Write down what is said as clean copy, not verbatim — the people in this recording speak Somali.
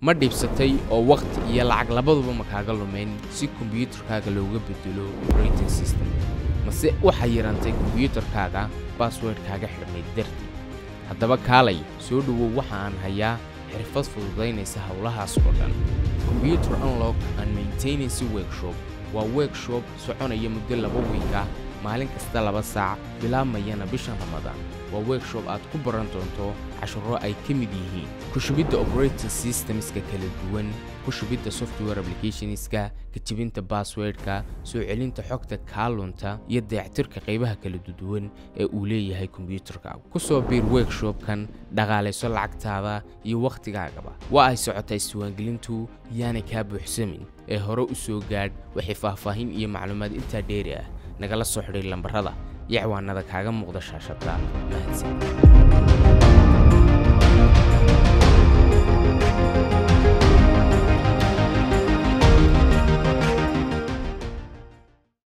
Ma dhibsatay oo wakhti iyo lacag labaduba ma kaaga lumeen si kombiyuutarkaaga looga bedelo operating system? Mase waxaa yarantay kombiyuutarkaaga password-kaaga xidhmay dartii? Haddaba kaalay soo dhowow, waxa aan hayaa xirfad fududaynaysa howlahaas oo dhan. Computer Unlock and Maintenance Workshop waa workshop soconaya muddo 2 wiig ah, maalin kasta 2 saac, bilaabmayana bishan Ramadaan. Waa workshop aad ku baran doonto casharo ay ka mid yihiin ku shubidda operating systemska kala duwan, ku shubidda software applicationska, ka jebinta passwordka, soo celinta xogta kaa lunta iyo dayactirka qaybaha kala duwan ee uu leeyahay kombiyuutarkaagu. Ku soo biir workshopkan, dhaqaalayso lacagtaada iyo wakhtigaagaba. Waa ay socotaa isdiiwaangelintu, yaanay kaa buuxsamin ee hore u soo gaadh. Waxay faahfaahin iyo macluumaad intaa dheeri ah nagala soo xidhay lambarada iyo ciwaanada kaaga muuqda shaashadda. Mahadsan.